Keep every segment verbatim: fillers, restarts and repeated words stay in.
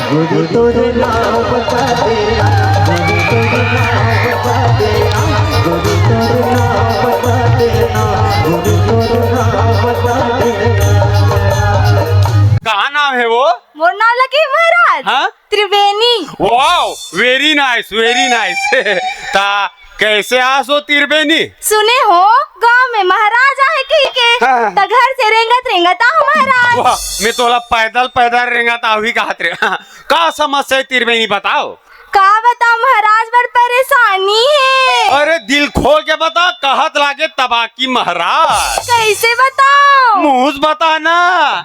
गुरु तोर नाम बता देना, गुरु तोर नाम बता देना, गुरु तोर नाम बता देना, गुरु तोर नाम बता देना। का नाम हे वो? मोर नाम लगे महाराज। हाँ? त्रिवेणी। Wow, very nice, very nice। ता कैसे आस हो त्रिवेणी? सुने हो, गांव में महाराज आहे कहिके, हाँ। त घर से रेंगत रेंगत आहो महाराज। वाह, मैं तोला पैदल पैदल रेंगत आही कहत रे। का समस्या हे त्रिवेणी, बताओ। का बताओ महाराज, बड़ परेशानी हे। अरे दिल खोल के बता, कहत लागे तबाकी महाराज। कैसे बताओ? मुंह से बता ना।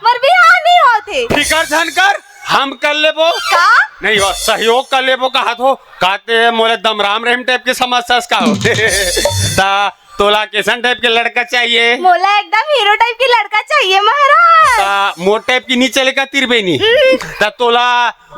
मोर बिहाव नहीं होत हे। फिकर झन कर, हम कर लेबो। का? नहीं हो, सहयोग कर लेबो कहत हो। काते मोले दमराम रहीम type के समस्या हे का हो? ता तोला कैसन type के लड़का चाहिए? मोला एकदम हीरो type के लड़का चाहिए महाराज। ता मोर type की नहीं चले का त्रिवेणी? हम्म। ता तोला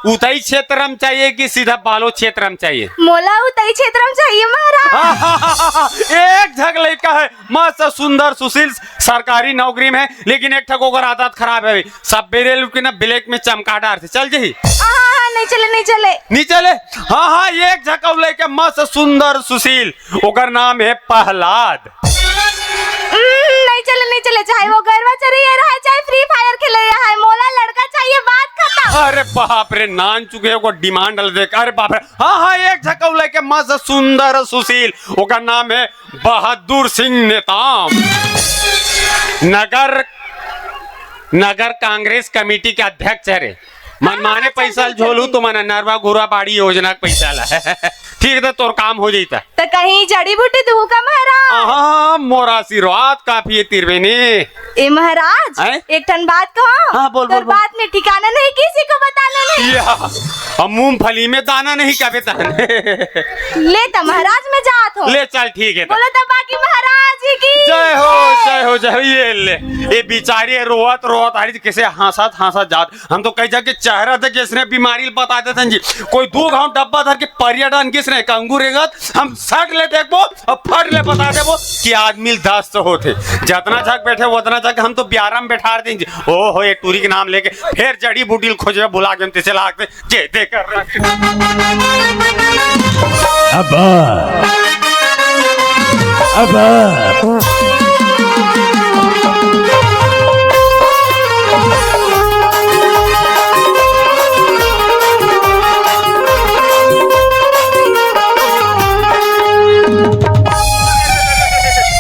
उतई क्षेत्र में चाहिए कि सीधा बालो क्षेत्र में चाहिए? मोला उतई क्षेत्र में चाहिए महाराज। एक झक लइका हे, मस्त सुंदर सुशील, सरकारी नौकरी में हे, लेकिन एक ठक ओकर आदत खराब हे, सब बेरे लुट के ना black में चमका डारथे। चल जही? हाँ, हाँ, हाँ, नहीं चले, नहीं चले। नहीं चले? हाँ, हाँ, एक झक अउ लइका मस्त सुंदर सुशील, ओकर नाम हे प्रहलाद। हम्म, नहीं चले, नहीं चले, चाहे वो गरवा चरइया रहे, चाहे Free Fire खेलइया रहे, मोला लड़का चाहिए, बात खतम। अरे बाप रे, नानचुक हे, ओकर demand ल देख। अरे बाप रे, हाँ, हाँ, एक झक अउ लइका मस्त सुंदर सुशील, ओकर नाम हे बहादुर सिंह नेताम। नगर, नगर कांग्रेस कमेटी के अध्यक्ष हरे। मनमाने पैसा ल झोलहू तुमन नरवा घुरवा बाड़ी योजना के पैसा ला। ठीक हे, तोर काम हो जही ता। त कहीं जड़ी बूटी दूहू का महाराज? हाँ, मोर आशीर्वाद काफी हे त्रिवेणी। ए महाराज, हैं? एक ठन बात कहों? हाँ, बोल, तोर बोल, बोल। बात में ठिकाना नहीं, किसी को बताना नहीं। या, अब मूंगफली में दाना नहीं कबे तहन। ले त महाराज, मैं जात हों। ले चल, ठीक हे त। बोलो त बाकी महाराज जी की जय हो, जय हो, जय हो। ये ले, ये बिचारी रोवत रोवत आ रही, कैसे हाँसत हाँसत जात। हम तो कही जाके चेहरा देख के इसने बीमारी बता देथन जी। कोई दू घांव डब्बा धर के पर्यटन किसने कंगू रेंगत, हम सट ले देखबो अउ फट ले बता देबो कि आदमी ल दस्त होथे। जतना झक बैठे ओतना झक हम तो ब्यारा में बैठा दें जी। ओ हो, ये टूरी के नाम लेके फेर जड़ी बूटी ल खोजबे भुला गेन, तइसे लागथे। जे दे कर रख। अब, अब।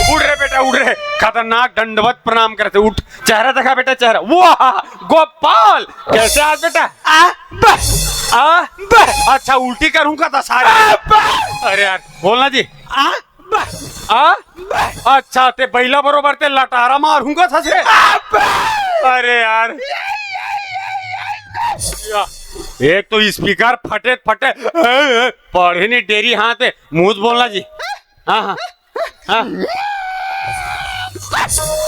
उठ रे बेटा, उठ रे। खतरनाक दंडवत प्रणाम करथे। उठ, चेहरा देखा बेटा, चेहरा। वाह, गोपाल, कैसे आज बेटा? आ, बस। आ? बस। अच्छा, उल्टी करहूं का दशा रे? आ, बस। अरे यार, बोलना जी। आ, बस। आ? बस। अच्छा, ते बइला बरोबर ते लटारा मारहूं का था से? आ, बस। अरे यार। या, एक तो speaker फटे फटे, ए, ए, पढ़े नहीं डेरी, हाँ ते मुंह से बोलना जी। हाँ, हाँ। हाँ।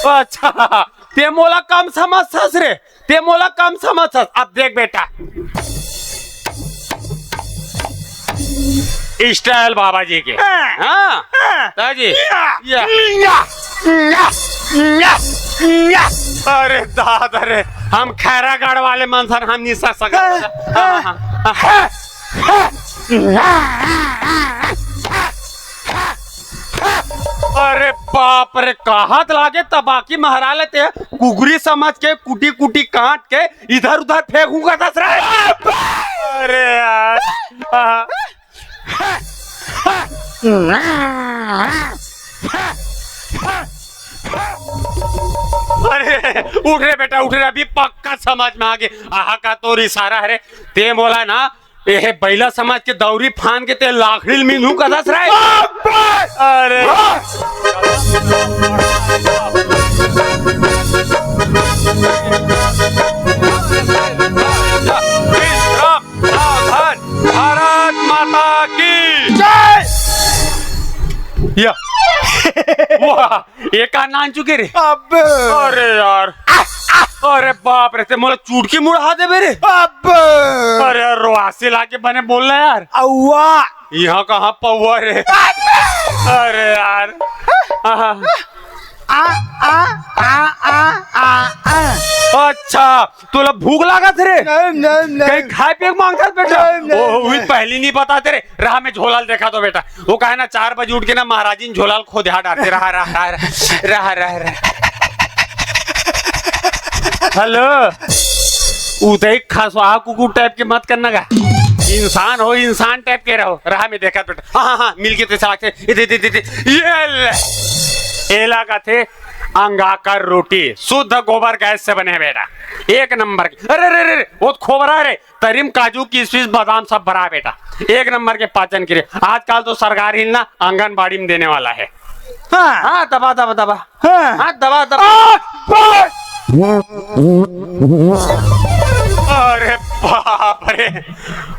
अच्छा, ते मोला कम समझथस रे, ते मोला कम समझथस। अब देख बेटा, style बाबा जी के। हाँ। हाँ, हाँ। ताजी। या, या। या, या, या, या। अरे दादा रे, हम खैरागढ़ वाले मन सन हम नहीं सक सकत। हाँ, हाँ, हाँ। अरे बाप रे, कहत लागे तबाकी महाराज ले ते कुगरी समझ के कुटी कुटी काट के इधर उधर फेंकूंगा दस रे। अरे यार। आ। अरे उठ रे बेटा, उठ रे, अभी पक्का समझ में आगे। आहा का तोर इशारा हरे, ते मोला ना एहे बइला समाज के दौरी फान के ते लाखड़ी ल मिलहूं कथस रे। अरे। विश्राम साधन, भारत माता की जय। या। वाह। ये का नानचुक हे रे? अबे। अरे यार। अरे बाप रे, ते मोला चुटकी मुड़ा देबे रे। अबे। अरे यार, रोआसी लागे बने बोल ना यार। अउवा। इहाँ कहाँ पौवा रे? अबे। अरे यार। आहा। आ, आ, आ, आ, आ, आ। अच्छा, तोला भूख लागत हे रे? नहीं, नहीं, नहीं। कहीं खाए पिए के मांगत बेटा? नहीं, नहीं, ओ, उही नहीं। पहली नहीं बताते रे। रहा, मैं झोला ल देखा दो बेटा। वो कहे ना, चार बजे उठ के ना महाराजिन झोला ल खोदिया डारथे। रहा, रहा, रहा, रहा, रहा, रहा। हेलो, उदय खसवा कुकुर टाइप के मत करना गा। इंसान हो, इंसान टाइप के रहो। रहा, मैं देखा बेटा। हाँ, हाँ, हाँ, मिल के तेसा लागथे। ये दे, दे, दे, दे। ये ले। एला कथे अंगाकर रोटी, शुद्ध गोबर गैस से बने हे बेटा, एक नंबर के। अरे, अरे, अरे, अरे, वो तो खोबरा रे, तरी म काजू, किशमिश, बादाम सब भरा हे बेटा, एक नंबर के पाचन क्रिया। आजकल तो सरकार ही ना आंगनबाड़ी में देने वाला है। हाँ। हाँ, दबा, दबा, दबा। हाँ। हाँ, दबा, दबा। आ, बस। अरे बाप रे,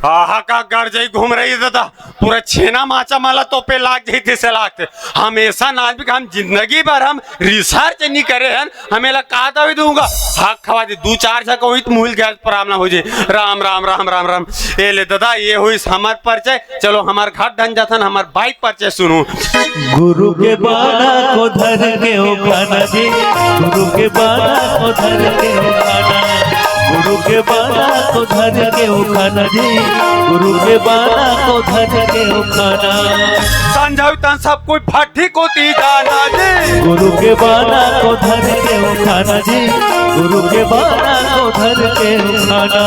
आहा का गरजई घूम रही है दादा। पूरा छेना माचा माला तो पे लाग जाई, जैसे लागथे। हम ऐसा आदमी का हम जिंदगी भर हम research नहीं करे हन, हम एला का दवाई दूंगा? हक खवा दे, दू चार झक होई त मुहिल गैस problem हो जाई। राम, राम, राम, राम, राम। ए ले दादा, ये होई हमर परिचय। चलो, हमर घर डहन जाथन, हमर बाइक परिचय सुनू। गुरु के बाना को धर के ओ खाना जी, गुरु के बाना को धर के ओ खाना, गुरु के बाना को धर के ओ खाना जी, गुरु के बाना को धर के ओ खाना। संझा होई तहन सब कोई भट्ठी कोती जाना जी। गुरु के बाना को धर के ओ खाना जी, गुरु के बाना को धर के ओ खाना।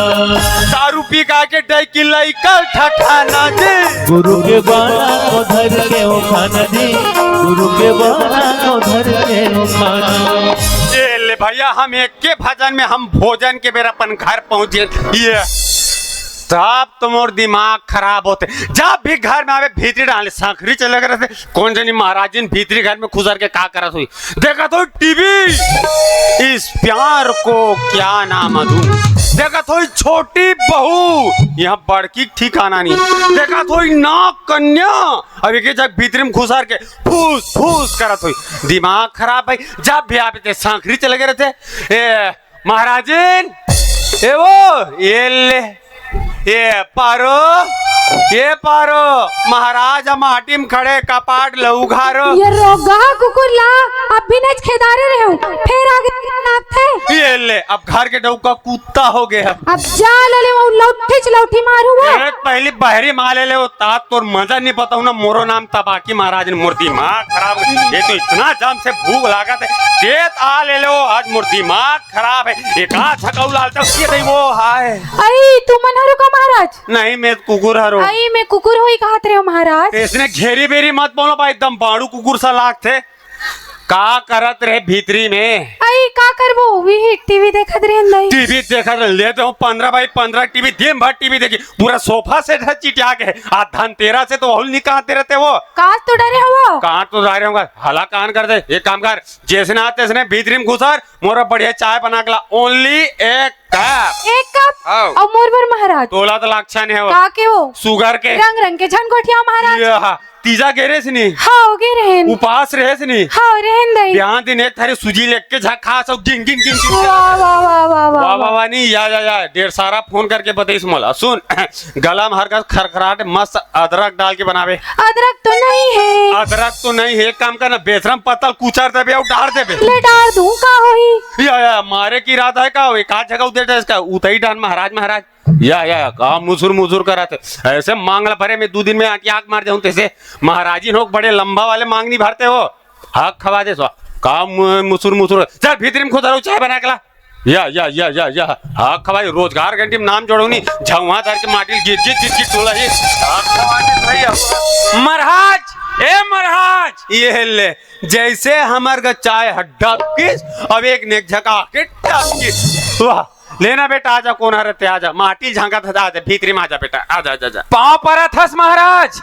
दारू पी के आके डई की लइका ठठाना जी। गुरु के बाना को धर के ओ खाना जी, गुरु के बाना को धर के ओ खाना। ए ले भैया, हम एक के भजन में हम भोजन के बेरा अपन घर पहुंच गए। ये तब तो मोर दिमाग खराब होथे। जब भी घर में आवे, भीतरी डहन ले संखरी चले गए रहथे। कोन जनी महाराजिन भीतरी घर में खुसर के का करत होही? देखत होही टीवी, इस प्यार को क्या नाम दूं। देखत होही छोटी बहू, यहाँ बड़की ठिकाना नहीं। देखत होही नाग कन्या, अब एक झक भीतरी में खुसर के फूस फूस करत होही। दिमाग खराब भाई, जब भी आवे ते संखरी चले गए रहथे। ए महाराजिन, ए वो, ये ले, ये पारो, ये पारो, महाराज ह माटी म खड़े, कपाट ल उघारो। ये रोगहा कुकुर ला, अभी नच खेदारे रहेंव, फेर आगे नापथे। ये ले, अब घर के डउका कुत्ता हो गया। अब जा ले ले, वो लौठी च लौठी मारू वो। ए, पहली बहरी मार ले ले, वो तात तोर मजा नहीं बताऊं ना, मोरो नाम तबाकी महाराज ने मोर दिमाग खराब। ये तो इतना जम से भूख लागत हे, देत आ ले ले, वो आज मोर दिमाग खराब हे। एक आध झकऊ लाल तक ये दई वो हाय। अई, तू मन हरू का महाराज? नहीं, मैं कुकुर हरू। अई, मैं कुकुर होई कहत रहेंव महाराज। इसने घेरी बेरी मत बोलो भाई, एकदम बाड़ू कुकुर सा लागथे। का करत रहे भीतरी में? अई, का करबो? वही टीवी देखत रहेन दई। टीवी देखत रहे, ले तो पंद्रह बाई पंद्रह टीवी, दिन भर टीवी देखी, पूरा सोफा सेट ह चिटिया के। आज धनतेरस हे तो वहू ल निकालते रहते वो। कांच तो डरे हवो। कांच तो डरे होगा, हला कान कर दे। एक काम कर, जैसने आ तैसने भीतरी में घुसर, मोर बढ़िया चाय बना के ला, only एक कप। एक कप? आओ। अउ मोर बर महाराज। तोला तो लागछा नहीं हवो। का के वो? सुगर के। रंग रंग के झन गोठिया महाराज। ये हा, तीजा गे रहेस नी? हाँ, गे रहेन। उपास रहेस नी? हाँ, रहेन दई। बिहान दिन एक थारी सूजी लेके झकास अउ गिन, गिन, गिन, गिन। वाह, वाह, वाह, वाह, वाह, वाह, वाह। वाह, वाह, नहीं, या, या, या, ढेर सारा फोन करके बताइस मोला। सुन, गला में हर का खरखराट मस्त अदरक डाल के बनावे। अदरक तो नहीं है। अदरक तो नहीं है, एक काम करना, बेसरम पत्ता ल कुचर देबे अउ डार देबे। ले डार दूं, का होही? या, या, मारे की इरादा है का? एक आध झका उदे इसका, उतई डान महाराज, महाराज। या, या, या, का मुसुर मुसुर करत है? ऐसे मांगला भरे में दू दिन में आके आग मार जाऊं तैसे। महाराजी लोग बड़े लंबा वाले मांगनी भरते हो। हाक खवा दे सो। का मु-, मुसुर मुसुर। चल भीतरी में खुद रहो, चाय बना के ला। या, या, या, या, या। हाक खवा दे, रोजगार घंटी में नाम जोड़ो नी। झउहा धर के माटी गिर गिर गिर गिर तोला ही। हाक खवा दे भैया। महाराज, ए महाराज। ये ले, जैसे हमर ग चाय ह डबकिस, अब एक नेक झका के टपकिस। वाह, लेना बेटा, आजा, कोन हरे ते, आजा, माटी झांकत हस, आजा, भीतरी में आजा बेटा, आजा, आजा, आजा। पाँव परत हस महाराज।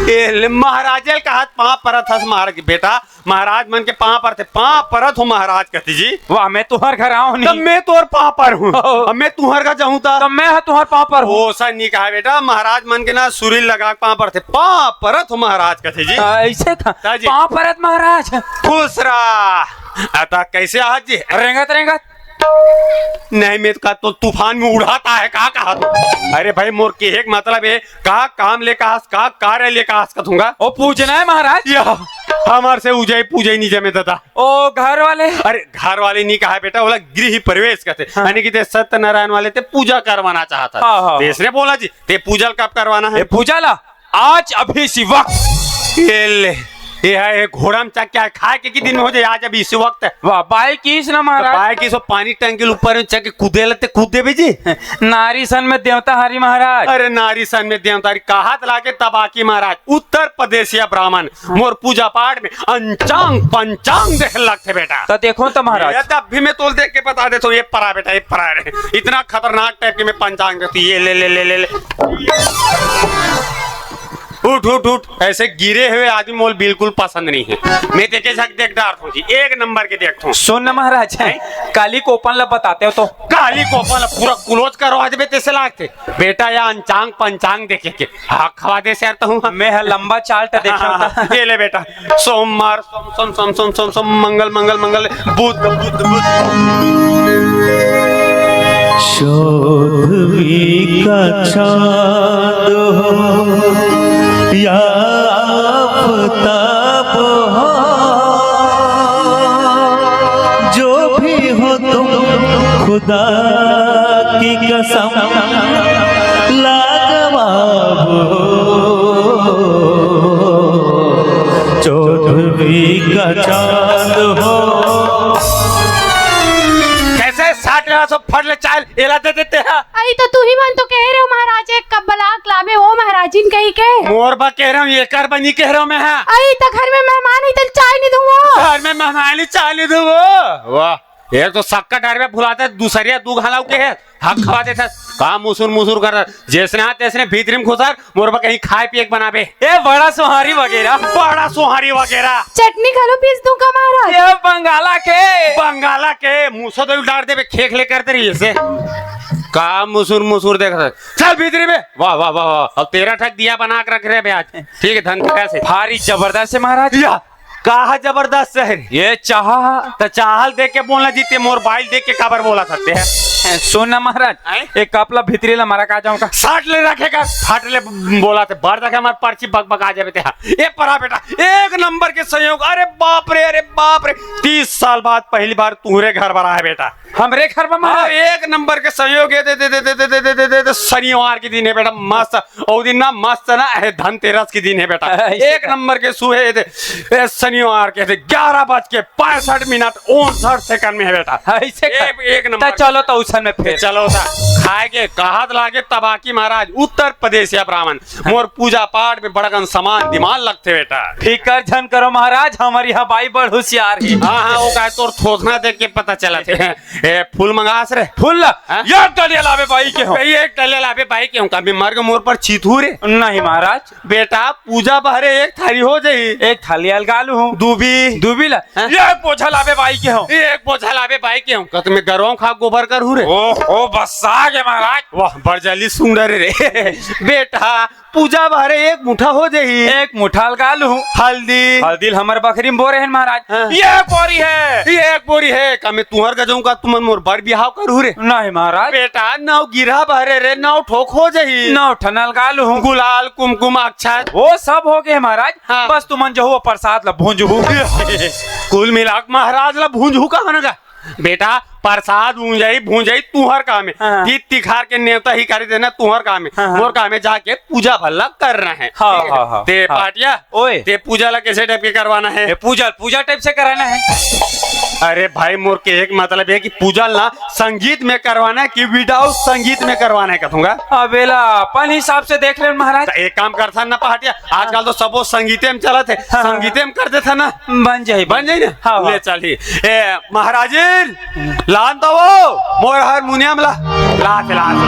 ए, ले, महाराज ल कहत पाँव परत हस महाराज, बेटा, महाराज मन के पाँव परथे, पाँव परत हो महाराज कथे जी। वाह, मैं तुहर घर आऊं नहीं। तब मैं तोर पाँव पर हूँ। ओहो। अब मैं तुहर घर जाऊं ता। तब मैं ह तुहर पाँव पर हूँ। ओसा नहीं कहा बेटा, महाराज मन के ना सुरी लगा के पाँव परथे, पाँव परत हो महाराज कथे जी। ऐसे का? ता जी। पाँव परत महाराज। खुश रहा। अता कैसे आज जी? रेंगत रेंगत। नहीं, मैं तो का तो तूफान में उड़ाता है, का कहा तू? अरे भाई, मोर कहे के मतलब है, का काम ले कहा, का कार्य ले कहा, कथूंगा। ओ, पूछना है महाराज। या। हमर से उजई पूजई नहीं जमे दादा। ओ घर वाले? अरे घर वाले नहीं कहा बेटा, बोला गृह प्रवेश करते। हाँ। यानी कि ते सत्यनारायण वाले ते पूजा करवाना चाहता। हाँ, हाँ। ते इसने बोला जी, ते पूजा कब करवाना है? ए, पूजा ला आज अभी इसी वक्त। ये ले, ये है, ये घोड़ा में चक क्या खाए के, के दिन में हो जाए, आज अभी इसी वक्त। वाह, बाई किस ना महाराज। बाई किस, वो पानी टंकी ऊपर में चक के कूदे लेते, कूदे भी जी। नारी सन में देवता हारी महाराज। अरे नारी सन में देवता हारी, कहा त लागे तबाकी महाराज, उत्तर प्रदेशिया ब्राह्मण, मोर पूजा पाठ में अंचांग पंचांग देखे लगथे बेटा। तो देखो तो महाराज। ये तो अभी मैं तोल देख के बता देता हूँ, ये परा बेटा, ये परा रे। इतना खतरनाक टाइप के मैं पंचांग देखती, ये ले, ले, ले, ले, ले। उठ, उठ, उठ। ऐसे गिरे हुए आदमी मोल बिल्कुल पसंद नहीं है। मैं देखे झक देख डार थो जी, एक नंबर के देख थो। सुन ना महाराज, हैं? काली कोपन ला बताते हो तो। काली कोपन ला पूरा close करवा देबे, तैसे लागते। बेटा, या अंचांग पंचांग देखे के। हाँ, खवा दे सर, तो हूँ। मैं ह लंबा चार्ट देखे हाँ, होता। ये ले बेटा, सोमवार, सोम, सोम, सोम, सोम, सोम, सोम, मंगल, मंगल, मंगल, बुध, बुध, बुध। शोधवी का चांद हो या आफताब हो, जो भी हो तुम, खुदा की कसम, लाजवाब हो, चौदहवीं का चांद हो। कैसे साठ रहा सो फट ले चाल, एला दे देते हैं। अई तो तुही मन तो कहे रहे हो महाराज, एक कप बलाक लावे हो महाराजिन कही के। मोर बा कह रहा हूँ, एकर बा नहीं कह रहा हूँ मैं, हाँ। अई तो घर में मेहमान ही तो चाय नहीं दूंगा। घर में मेहमान ही चाय नहीं दूंगा। वाह, एक तो सक्का डार में भुलाते, दूसरिया दू घाला के है, हक खवा देता। का मुसुर मुसुर कर, जैसने हाथ तैसने भीतरी में घुसर, मोर बा कहीं खाए पिए के बनाबे। ए, बड़ा सोहारी वगैरह। बड़ा सोहारी वगैरह। चटनी घलो पीस दूं का महाराज? ये बंगाला के। बंगाला के, मुसो दे डार देबे, खेख ले करते रहिए से। का मुसुर मुसुर देख रहे। चल भीतरी में। वाह, वाह, वाह, वाह। अब तेरह ठक दिया बना के रख रहे बे आज। ठीक है, धनतेरस है। भारी जबरदस्त है महाराज। या, कहा जबरदस्त है रे? ये चाहा। तो चाहल देख के बोलना जीते, मोर बाइल देख के काबर बोला सकते हैं। ए, सुन ना महाराज, आए? एक कपला भीतरी ला मारा का जाऊं का? साट ले रखे का, फाट ले बोला थे, बढ़ तक हमार पर्ची बक बक आ जावे ते। हाँ। ए परा बेटा, एक नंबर के संयोग। अरे बाप रे, अरे बाप रे, तीस साल बाद पहली बार तुहरे घर पर आए बेटा। हमरे घर पर हाँ, महाराज? एक नंबर के संयोग है, दे, दे, दे, शनिवार के दिन है बेटा, मस्त। ओ दिन ना मस्त ना है, धनतेरस के दिन है बेटा। ऐसे एक का? नंबर के सुबह है, दे, ए, शनिवार के दे, ग्यारह बज के पैंसठ मिनट उनसठ सेकंड में है बेटा। ऐसे का? एक, एक नंबर। तो चलो तो उसन में फिर। चलो सा, खाए के कहत लागे तबाकी महाराज, उत्तर प्रदेश या ब्राह्मण, मोर पूजा पाठ में बड़कन समान दिमाग लगते बेटा। फिकर झन करो महाराज, हमारी यहाँ बाई बड़ होशियार है। हाँ, हाँ, वो का तोर थोथना देख के पता चला थे। ए, फूल मंगास रे। फूल ला? हाँ? एक डलिया लाबे बाई के हूँ। कही एक डलिया लाबे बाई के हूँ। का मैं मर के मोर पर चीत हूँ रे? नहीं महाराज। बेटा, पूजा बहरे एक थाली हो जाई। एक थाली अलगा लू हूँ। दूबी। दूबी ला? हाँ? एक बोझा लाबे बाई के हूँ। एक बोझा लाबे बाई के हूँ। का तुम्हें गरवा खा गोबर कर हूँ रे? ओ, ओ, बस आ गए महाराज। वाह, बड़ जल्दी सुंदर रे। बेटा, पूजा बारे एक मुठा हो जाही। एक मुठा अलगा लूहूं। हल्दी। हल्दी ल हमर बखरी में बोरे हन महाराज। हाँ। ये एक बोरी है। ये एक बोरी है। का मैं तुहर गजऊं का तुमन मोर बर बिहाव करू रे? नहीं महाराज। बेटा, नौ गिरहा बहरे रे, नौ ठोक हो जाही। नौ ठन अलगा लूहूं। गुलाल, कुमकुम, अक्षत। वो सब हो गए महाराज। हाँ। बस तुमन जो हो प्रसाद ला भूंजहू। कुल मिलाक महाराज ला भूंजहू का हन गा? बेटा, प्रसाद ऊंजाई भूंजाई तुहर काम है। हाँ। तीत तिखार के नेवता ही करी देना तुहर काम है। हाँ, हाँ। मोर काम है जाके पूजा भल्ला करना है। हाँ, ठीक है? हाँ, हाँ, ते हाँ। पाटिया, ओए। ते पूजा ला कैसे टाइप के करवाना है? ए, पूजा, पूजा टाइप से कराना है। अरे भाई, मोर के एक मतलब है कि पूजा ला संगीत में करवाना है कि without संगीत में करवाना है, कहूंगा। अबेला अपन हिसाब से देख ले महाराज। तो एक काम करथन ना पहाटिया, आजकल तो सबो संगीते में चलत है, हाँ, हाँ। संगीते में कर देथन ना। बन जाही, बन जाही ना? हाँ, ले हाँ। चल ही। ए, महाराजिन, लान तो वो, मोर हारमोनियम ला। ला, ला, ला।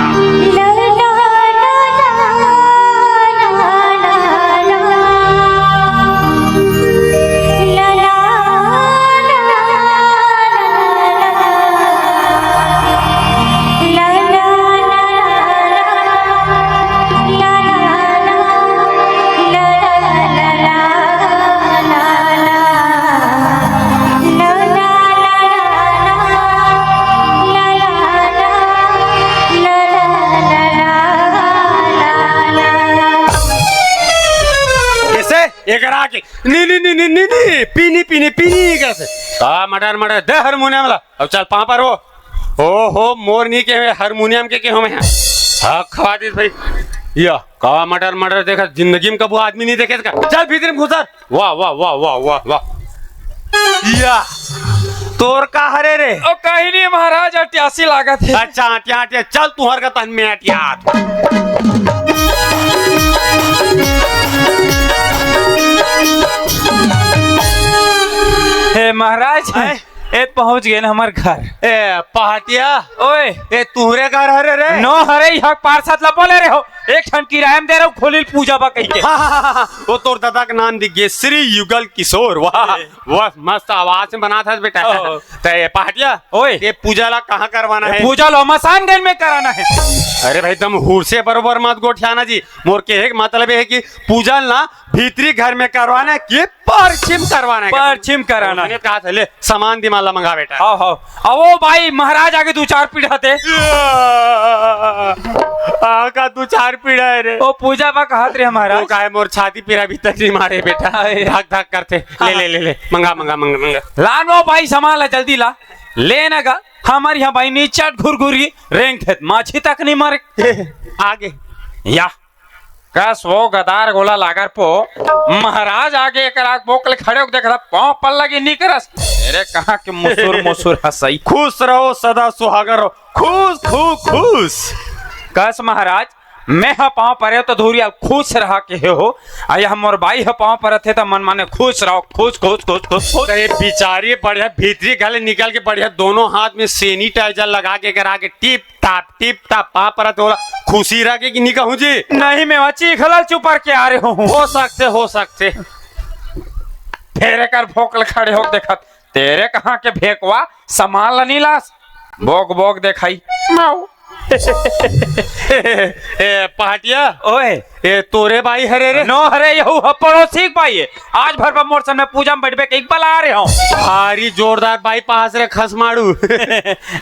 एकरा के नी, नी, नी, नी, नी, नी, पीनी, पीनी, पीनी करथे। का मटर, मटर, दे हारमोनियम ला। अब चल, पाँव पर हो। ओ हो, मोर नी के हारमोनियम के, के हो मैं। हाँ, खवा दीस भाई। या, का मटर, मटर देखा, जिंदगी में कबू आदमी नहीं देखे इसका। चल, भीतर में घुसर। वाह, वाह, वाह, वाह, वाह, वाह। या, तोर का हरे रे? ओ, कहीं नहीं महाराज, अटियासी लागत हे। अच्छा, अटिया, अटिया, चल तुहर का तन में अटियात। हे महाराज, हैं? ए पहुंच गए ना हमार घर। ए पहाटिया, ओए। ए तुहरे घर हरे रे? नो हरे, यहाँ पार्षद ला बोले रहे हो, एक ठन किराया में दे रहे हो, खोलिल पूजा बा कही के। हाँ, हाँ, हाँ, हाँ, वो तोर दादा के नाम दिख गए, श्री युगल किशोर। वाह, ए। वाह, मस्त आवाज में बना था बेटा। ओ। तो ये पहाटिया, ओए। ये पूजा ला कहाँ करवाना ए, है? पूजा ला मसान गंज में कराना है। अरे भाई, तुम हुर से बरोबर मत गोठियाना जी। मोर कहे के मतलब ये है कि पूजा ना भीतरी घर में करवाना है कि परछिम करवाना है? परछिम कराना है। कहा था, ले, सामान दिमाला मंगा बेटा। हाँ, हाँ। अब वो भाई महाराज आगे दू चार पीढ़ा थे। आ, का दू चार पीढ़ा है रे? वो पूजा बा कहत रे महाराज। वो काहे मोर छाती पीरा भीतर नहीं मारे बेटा। अरे। धक धक करते। ले, ले, ले, ले। मंगा, मंगा, मंगा, मंगा। लान वो भाई सामान ला, जल्दी ला। ले ना गा। हमारे यहाँ भाई नी चट घुरघुरी रेंग थे, माछी तक नहीं मारे। आगे। या। कस वो गदार गोला लागर पो, महाराज आगे एकर आग बोक ले खड़े होके देखत, पाँव पल्ला की नी करस। अरे कहाँ के मुसुर मुसुर हंसई। खुश रहो, सदा सुहागर रहो। खुश, खुश, खुश। कस महाराज, मैं ह पाँव परे तो धूरी खुश रहा के हो, आ यह मोर बाई ह पाँव परत हे त मन माने खुश रहो, खुश, खुश, खुश, खुश, खुश। अरे बिचारी बढ़िया भीतरी घले निकल के बढ़िया दोनों हाथ में sanitizer लगा के करा के टिप टाप, टिप टाप पाँव परत होला। खुशी रह के कि नहीं कहूँ जी? नहीं, मैं वहाँ चीखला चुपर के आ रहे हूँ। हो सकते, हो सकते। फेरे कर भोकल खड़े हो देखत, तेरे कहाँ के भेकवा, सामान ला नी लास? बोक बोक देखाई। माऊ। ए, पहाटिया। ओए। ए, तोरे बाई हरे रे? नो हरे, यहू ह पड़ोसी के बाई है। आज भर बा मोर सामने पूजा में बैठबे के एक बला रहे हो। भारी जोरदार बाई पास रे खसमाड़ू।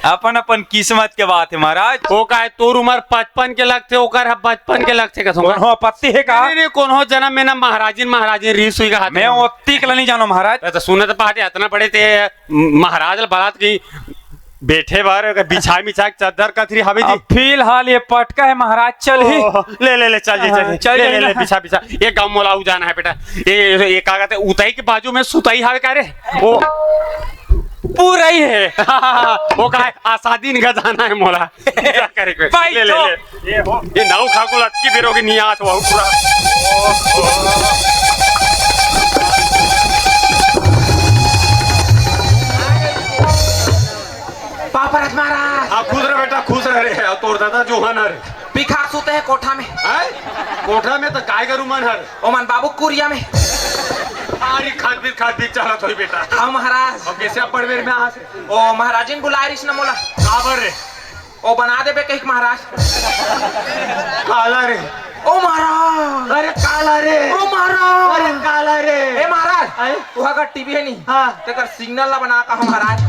अपन अपन किस्मत के बात है महाराज। ओ का है, तोर उम्र पचपन के लगथे, ओकर ह बचपन के लगथे कसम। कोनो आपत्ति है का? नहीं, नहीं, कोनो जन्म में ना महाराजिन, महाराजिन रीस हुई का हाथ मैं में। ओत्ती के ला नहीं जानो महाराज। अरे तो सुने तो पहाटे इतना बड़े ते महाराज ल बलात की बैठे बार अगर बिछा मिछा के चद्दर कथरी हवे जी। अब फिलहाल ये पटका है महाराज, चल ही। ओ, ले, ले, ले, चल जी, हाँ, चल जी। चल ले, जाइए ले, ले, ना। बिछा, बिछा। ये गाँव मोला उ जाना है बेटा। ये, ये, ये का कहते हैं, उताई के बाजू में सुताई हवे का रे? वो पूरा ही है। वो का है, आसादी निका जाना है मोला। क्या करे कोई? भाई ले, ले, तो ले। ये हो, ये नाऊ खा को लटकी फिरोगे नहीं आज वो पूरा। पापरत महाराज। आप खुश रहे बेटा, खुश रहे रे। तोर दादा जो है ना रे। पिखा सुते है कोठा में। हैं? कोठा में तो गाय गरु मन हर। ओमन बाबू कुरिया में। आरी खाद बीज, खाद बीज चलत होई बेटा। हाँ महाराज। अब कैसे आप बड़वेर में आ से? ओ महाराजिन बुलाए रिस न मोला। काबर रे? ओ बना देबे कहिक महाराज। काला रे। ओ महाराज। अरे काला रे। ओ महाराज। अरे काला रे। ए महाराज। आए? तुहा का टीवी है नहीं? हाँ। तेकर सिग्नल ला बना का महाराज।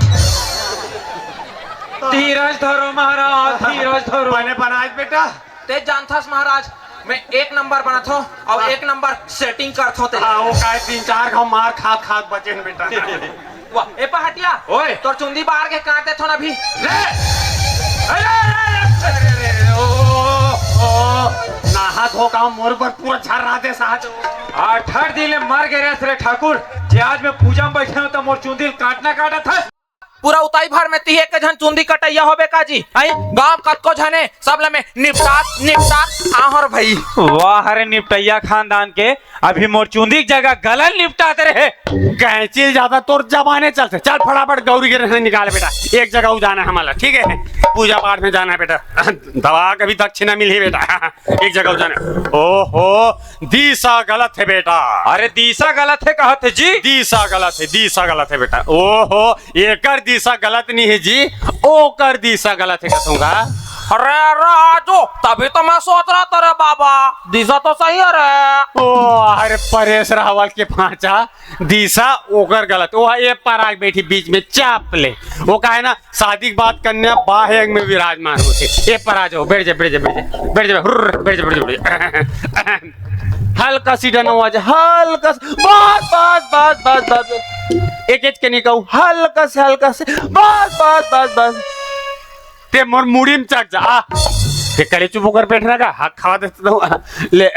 धीरज धरो महाराज, धीरज धरो। बने बनाए बेटा। ते जानथस महाराज, मैं एक नंबर बनत हो और हाँ। एक नंबर सेटिंग करत हो ते। हाँ, वो काय तीन चार घाव मार खात खात बचे न बेटा। वाह, ए पहाटिया, ओए। तोर चुंदी बाहर के काट देथो ना अभी। ले। अरे, अरे, अरे, अरे, अरे, ओ, ओ, नहा धो का मोर पर पूरा झर्रा दे साथ। अठारह दिन ले मर गए रे ठाकुर, जे आज मैं पूजा में बैठे हूँ तो मोर चुंदी काटना काटत है। पूरा उताई भर में तिही एक झन चुंदी कटैया होबे का जी? आई गांव कतको झने सब ल मैं निपटात निपटात आहर भाई। वाह रे निपटैया खानदान के, अभी मोर चुंदी के जगह गलन निपटाते रहे। कैंची ज्यादा तोर जबाने चलते। चल फटाफट गौरी के रहने निकाल बेटा, एक जगह उ जाना है हमारा, ठीक है? पूजा पाठ में जाना है बेटा। दवा कभी दक्षिणा मिली बेटा। एक जगह उ जाना है। ओहो, दिशा गलत है बेटा। अरे दिशा गलत है कहत है जी। दिशा गलत है, दिशा गलत है बेटा। ओहो, एकर दिशा गलत नहीं है जी, ओकर दिशा गलत है कहूँगा। अरे राजू, तभी तो मैं सोच रहा था रे बाबा, दिशा तो सही है रे। ओ अरे परेश रावल के पांचा, दिशा ओकर गलत, वो ये पराग बैठी बीच में चाप ले। वो का है ना, शादी के बाद कन्या बाहेंग में विराजमान होते। ये पर आ जाओ, बैठ जा, बैठ जा, बैठ जा, बैठ जा, हुर्र, बैठ जा, बैठ जा, बैठ जा। हल्का सी डनो आज, हल्का सी, बस, बस, बस। एक एच के निकाऊ, हल्का से, हल्का से, बस, बस, बस, बस। ते मोर मुड़ी में चढ़ जा, आ। ते कले चुप होकर बैठना का, हक खवा देता हूँ। ले,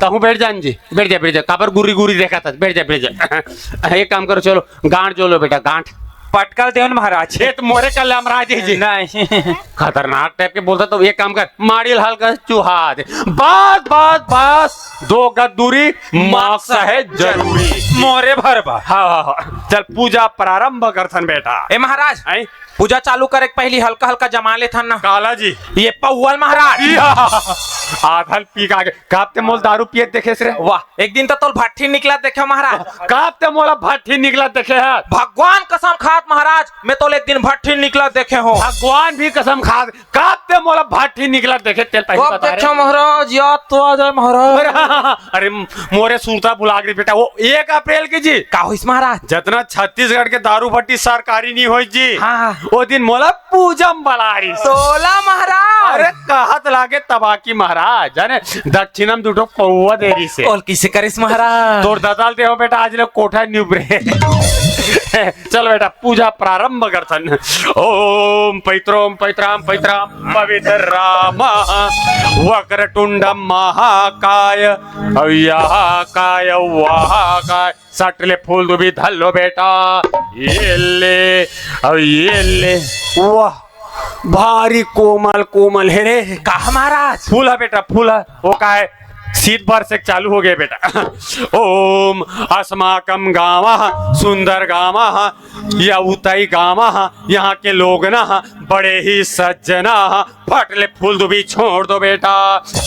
तहूँ बैठ जान जी, बैठ जा, बैठ जा, काबर गुरी गुरी देखा था, बैठ जा, बैठ जा। एक काम करो, चलो, गांठ जो लो बेटा, गांठ। पटकल देवन महाराज। ये तो मोरे कल महाराज है जी। नहीं। खतरनाक टाइप के बोलता तो एक काम कर, माड़िल हल्का चुहा दे। बस, बस, बस, दो गज दूरी, मास्क है जरूरी। मोरे भरबा। हाँ, हाँ, हाँ। चल, पूजा प्रारंभ करथन बेटा। ए महाराज, हैं? पूजा चालू करे के पहली हल्का हल्का जमा लेथन ना। काला जी। ये पौवल महाराज। या, आधल पी के आगे। काब ते मोल दारू पियत देखे रे? वाह, एक दिन तो तोल भट्ठी निकला देखे महाराज। काब ते मोला भट्ठी निकला देखे है? भगवान कसम खात महाराज, मैं तोल एक दिन भट्ठी निकला देखे हूँ। भगवान भी कसम खात, काब ते मोला भट्ठी निकला देखे, तेल पहली कब बता रे। देखा महाराज, याद तो आ जाए महाराज। अरे, अरे, मोरे सुरता भुला गई बेटा, वो एक अप्रैल के जी। का होइस महाराज? जतना छत्तीसगढ़ के दारू भट्टी सरकारी नहीं होई जी। हाँ, हाँ। वो दिन मोला पूजा में बला रही। तोला महाराज। अरे, कहत लागे तबाकी महाराज, जाने दक्षिणा में दुठो पौवा दे रही से। ओल किसे करिस महाराज? तोर ददाल देहो बेटा, आज ले कोठा निबरे। चल बेटा, पूजा प्रारंभ करथन। ओम पैत्रोम पैत्राम पैत्राम पवित्र राम वक्रतुंड महाकाय, अब यह काय वह काय। सट ले फूल दुबी धर लो बेटा, ये ले, अब ये ले। वाह, भारी कोमल कोमल है रे। का महाराज? फूल है बेटा, फूल है। वो का है, शीत भर से चालू हो गया बेटा। ओम अस्माकम गाँव सुंदर गाँव, या उतई गाँव, यहाँ के लोग ना बड़े ही सज्जन। फट ले फूल दुबी छोड़ दो बेटा,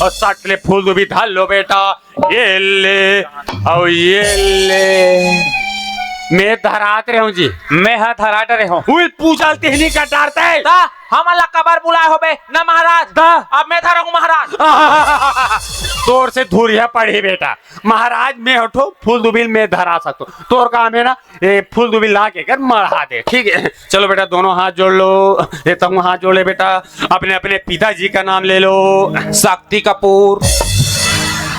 और सट ले फूल दुबी धर लो बेटा। ये ले, और ये ले। मैं धरात रहे हूँ जी। मैं हा धराट रहे हूँ। उल पूजल तेहनी का डारता है। ता, हमन ला कबर बुलाए होबे ना महाराज। ता। अब मैं धरहूँ महाराज। तोर से धुरिया पड़ी बेटा। महाराज मैं उठो फूल दुबिल मैं धरा सकतो। तोर काम है ना, ए, फूल दुबिल ला के कर मढ़ा दे, ठीक है? चलो बेटा, दोनों हाथ जोड़ लो। ये तुम हाथ जोड़े बेटा, अपने अपने पिताजी का नाम ले लो। शक्ति कपूर।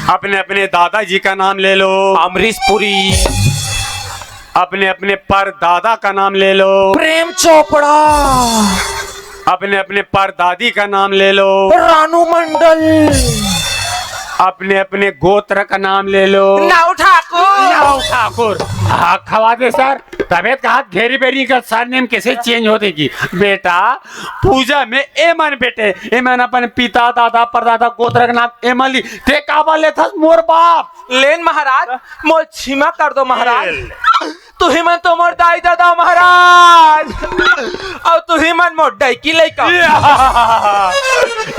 अपने अपने दादाजी का नाम ले लो। अमरीश पुरी। अपने अपने परदादा का नाम ले लो। प्रेम चोपड़ा। अपने अपने परदादी का नाम ले लो। रानू मंडल। अपने अपने गोत्र का नाम ले लो। नाऊ ठाकुर। नाऊ ठाकुर। हाँ, खवा दे सर। तबीयत का हाथ घेरी बेरी का सरनेम कैसे चेंज हो देगी? बेटा, पूजा में एमन बेटे, एमन अपन पिता, दादा, परदादा, गोत्र का नाम एमन ली। ते काबर लेथस मोर बाप? लेन महाराज, मोर क्षमा कर दो महाराज। तुही मन तो मोर दाई ददा महाराज, अउ तुही मन मोर डैकी लइका।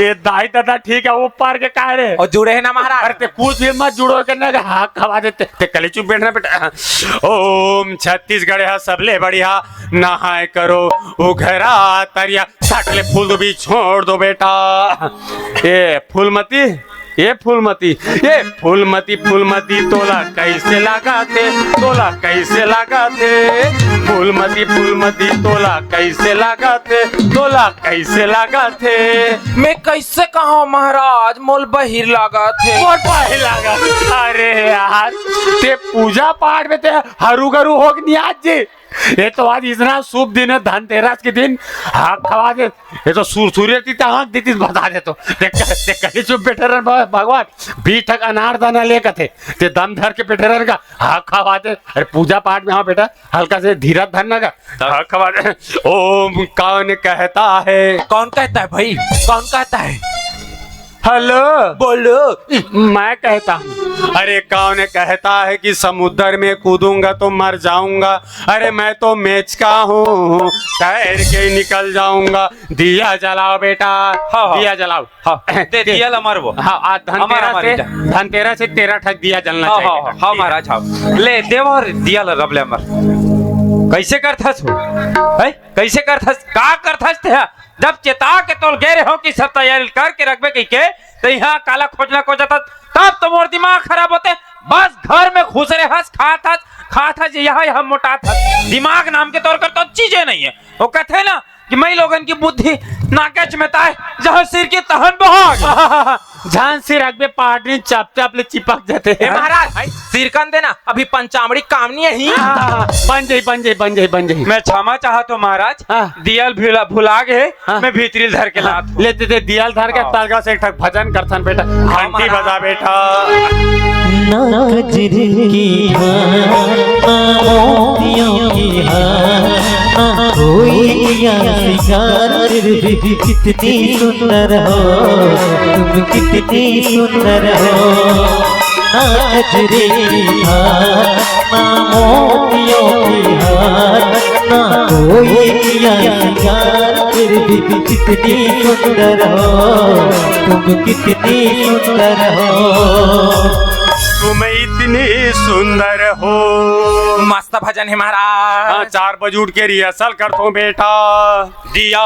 ये दाई ददा ठीक है, ऊपर के का रे? अउ जुड़े है ना महाराज। अरे ते कुछ भी मत जुड़ो के ना, हाँ, खवा देते। ते कले चुप बैठना बेटा। ओम छत्तीसगढ़ है सबले बढ़िया, नहाए करो उघरा तरिया, सटले फूल दुबी छोड़ दो बेटा। ए फूलमती, ए फूलमती, ए फूलमती, फूलमती तोला कैसे लागथे, तोला कैसे लागथे? फूलमती, फूलमती तोला कैसे लागथे, तोला कैसे लागथे? मैं कैसे कहूँ महाराज, मोल बहिर लागथे। मोर बहिर लागथे। अरे यार, ते पूजा पाठ में ते हरू गरू होके नहीं आज जी। ये तो आज इतना शुभ दिन है, धनतेरस के दिन। हाँ, खवा दे। ये तो सुरसुरे ती तो आँख देती बता दे तो। देख, देख, कहीं चुप बैठे रह भगवान। बीस ठक अनार दाना ले कथे। ते दम धर के बैठे रह का। हाँ, खवा दे। अरे पूजा पाठ में, हाँ बेटा, हल्का से धीरज धरना का। हाँ, खवा दे। ओम कौन कहता है? कौन कहता है भाई? कौन कहता है? हेलो। बोलो। मैं कहता हूँ, अरे कौन कहता है कि समुद्र में कूदूंगा तो मर जाऊंगा? अरे मैं तो मेचका हूँ, तैर के निकल जाऊंगा। दिया जलाओ बेटा, हाँ, हाँ। दिया जलाओ। हाँ, दे, दे। दिया ला मरबो। हाँ, आज अमर धनतेरस हमारी से, जा। धनतेरस से तेरह ठक दिया जलना हाँ, चाहिए हाँ, बेटा। हाँ, महाराज, हाँ। ले, देवर दिया ला रब ले अमर। कैसे करथस हो? हैं? कैसे करथस? का करथस ते? जब चेता के तोल गे रहे हो कि सब तैयारी करके रखबे कहिके, त इहाँ काला खोजना खोजत हस, तब तो मोर दिमाग खराब होथे। बस घर में घुस रहे हस, खात हस, खात हस, यहाँ, यहाँ मोटात हस। दिमाग नाम के तोर कर तो चीजे नहीं है। वो कथे ना, कि मई लोगन की बुद्धि नाकेच में ताय, जहाँ सिरकी तहन बहाग। झन सिरकबे पाटनी चपचप ले चिपक जाथे। ए महाराज, सिरकन देना, अभी पंचामड़ी काम नहीं है ही। हाँ, बन जाही, बन जाही, बन जाही, बन जाही। मैं क्षमा चाहत हों महाराज, हाँ। दियल भुला, भुला गे, हाँ। मैं भीतरी ल धर के हाँ, लात हों। ले दे, दे, दियल धर के हाँ। तलगा से एक ठक भजन करथन बेटा, हाँ, घंटी महाराज। बजा बेटा। ना कजरे की हार, ना मोतियों की हार, ना कोई किया सिंगार, फिर भी कितनी सुंदर हो तुम, कितनी सुंदर हो। ना कजरे की हार, ना मोतियों की हार, ना कोई किया सिंगार, फिर भी कितनी सुंदर हो तुम, कितनी सुंदर हो। तुम इतनी सुंदर हो। मस्त भजन हे महाराज। हाँ, चार बजे उठ के rehearsal करथों बेटा। दिया,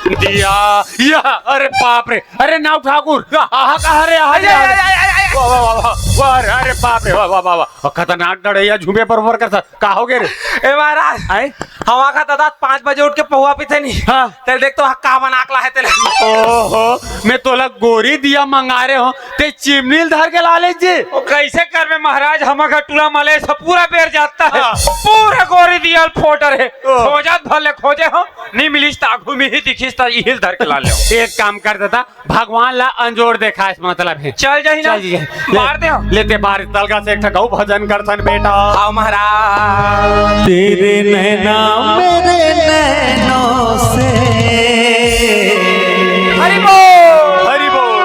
दिया, या, अरे बाप रे, अरे नाऊ ठाकुर, आहा कहाँ रे, आहा अरे, रे, अरे, अरे, अरे, अरे। वाह, वाह, वाह, वाह, वाह, अरे, अरे बाप रे, वाह, वाह, वाह, वाह, खतरनाक डड़ैया झूमे बरोबर कर सा, का हो गे रे? ए महाराज, आए? हवा का दादा पाँच बजे उठ के पहुआ पीथे नहीं। हाँ। तेल देख तो का बना के लाहे तेल। ओहो, मैं तोला गोरी दिया मंगा रहे हो, ते चिमनी ल धर के ला ले जी। ओ, कैसे करबे महाराज, हमर घर टूरा मलेश ह, पूरा बेर जाता है, हाँ। पूरा गोरी दिया ल फोटर है। ओ। खोजत भले खोजे हो, नहीं मिलिस त आगू में ही दिखिस त इही ल धर के ला ले। एक काम कर देता, भगवान ला अंजोर देखाए से मतलब है। चल जाही ना। चल जाही। मार दे हो। लेते बार तलगा से एक ठक अउ भजन करथन बेटा। आओ महाराज। तेरे नैना मेरे नैनों से। हरि बोल। हरि बोल।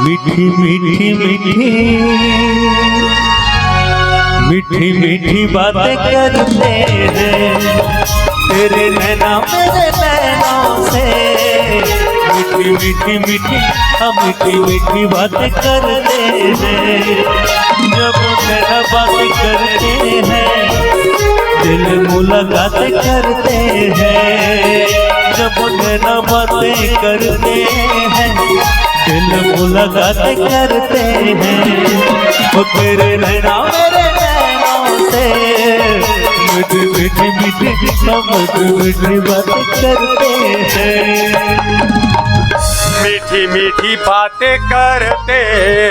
मीठी मीठी मीठी, मीठी मीठी बातें करते हैं। तेरे नैना मेरे नैनों से, मीठी मीठी मीठी, हम मीठी मीठी बातें करते हैं। जब नैना बातें करते हैं, दिल मुलाकात करते हैं। जब नैना बातें करते हैं, दिल मुलाकात करते हैं। वो तेरे नैना मेरे नैनों से, मीठी मीठी मीठी, हम मीठी मीठी बात करते हैं। मीठी मीठी बातें करते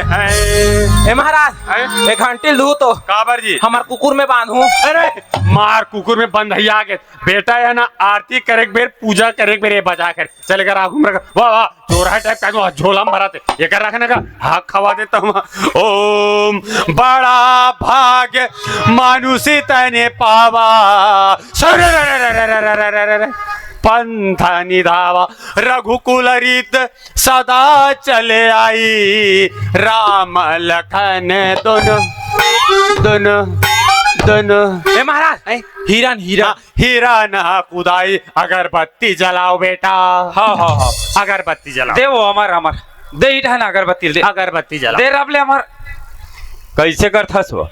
हैं। ए महाराज, हैं? एक घंटी लू तो काबर जी? हमार कुकुर में बांधू। अरे मार कुकुर में बंधैया के बेटा, या ना आरती करे के बेर, पूजा करे के बेर, ये बजा कर चले कर आगू में रख। वाह, वाह, चोरहा type का जो झोला में भरा थे, ये कर रखने का, हाथ खवा देता हूँ। ओम बड़ा भाग्य मानुषी तने पावा, सरे रे रे रे रे रे रे रे रे, पंथ निधावा, रघुकुल रीत सदा चले आई, राम लखन दोनों, दोनों, दोनों। ए महाराज, हैं? हिरन, हिरन। हाँ, हिरन कुदाई, अगरबत्ती जलाओ बेटा। हाँ, हाँ, हाँ। अगरबत्ती जलाओ। दे वो अमर, अमर। दे इटा ना अगरबत्ती दे। अगरबत्ती जलाओ। दे रब ले अमर। कैसे करथस वो?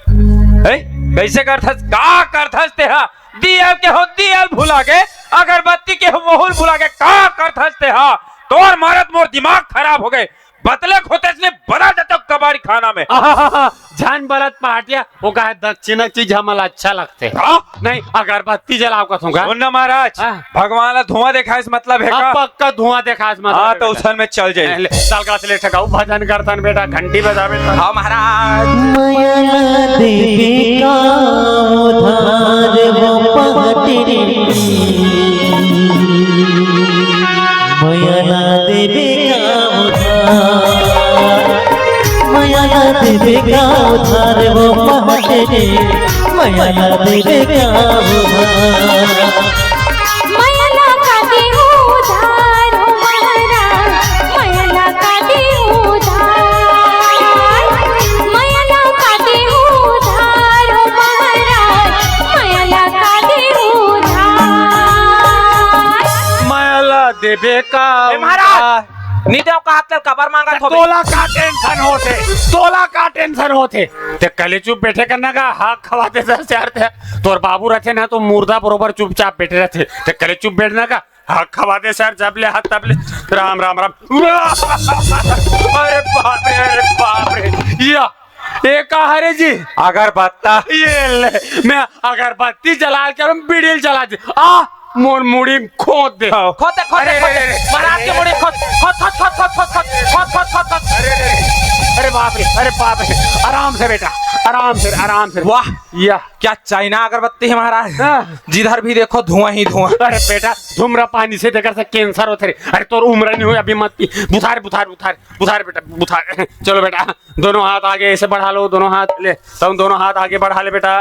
हैं? कैसे करथस? का करथस तेहा? दिया के हो, दिया ल भुला गे, अगरबत्ती के हो, वहू ल भुला गे, का करथस तेहा? तोर मारत मोर दिमाग खराब हो गे। बतले खोतेस ने बदल देते हो कबाड़ी खाना में। आहाहा, झन बलत पहाटिया, वो कहे दक्षिणा चीज हमला अच्छा लगथे। का? नहीं, अगरबत्ती जलाओ कथों का। सुन ना महाराज, हाँ। भगवान ला धुआं देखाए से मतलब है हाँ, का? पक्का धुआं देखाए से मतलब हाँ, है तो बेटा। उसन में चल जाए। ले, चल का ले ठकाऊ भजन करथन बेटा, घंटी बजा बेटा। हाँ महाराज। मया ला देबे का उधार वो पहाटे रे। मया ला देबे का उधार। मया ला देबे का उधार वो पहाटे रे। मया ला देबे का उधार। मया ला का दे उधार हो महाराज, मया ला का दे उधार, मया ला का दे उधार हो महाराज, मया ला का दे उधार। मया ला देबे का ए महाराज, उधार। नी देव का हाथ ले कबर मांगत होबे। तोला का tension होथे, तोला का tension होथे। ते कले चुप बैठे करना का, हाथ खवा दे सर से यार ते। तोर बाबू रहते ना तो मुर्दा बरोबर चुपचाप बैठे रहते। ते कले चुप बैठना का, हाँ, खवा दे सर, जब ले हाथ तब ले। राम, राम, राम। अरे बाप रे, अरे बाप रे। या, ये का हरे जी? अगरबत्ता। ये ले, मैं अगरबत्ती जला के हम बीड़ी जला दे। आ, मोर मुड़ी खोद दे। हाँ। खोद दे, खोद दे, अरे, खोद दे। अरे, अरे, महाराज के अरे, मुड़ी खोद, खोद, खोद। अरे, अरे, अरे, अरे बाप रे, अरे बाप रे, आराम से बेटा, आराम से, आराम से। वाह, या। क्या चाइना अगरबत्ती है महाराज? हाँ। जिधर भी देखो धुआं ही धुआं। अरे बेटा, धूम्रपान से तेकर से कैंसर होथे रे। अरे तोर उम्र नहीं हुई अभी, मत पी। बुधार, बुधार, बुधार, बुधार बेटा, बुधार। चलो बेटा, दोनों हाथ आगे ऐसे बढ़ा लो, दोनों हाथ ले, तुम दोनों हाथ आगे बढ़ा ले बेटा।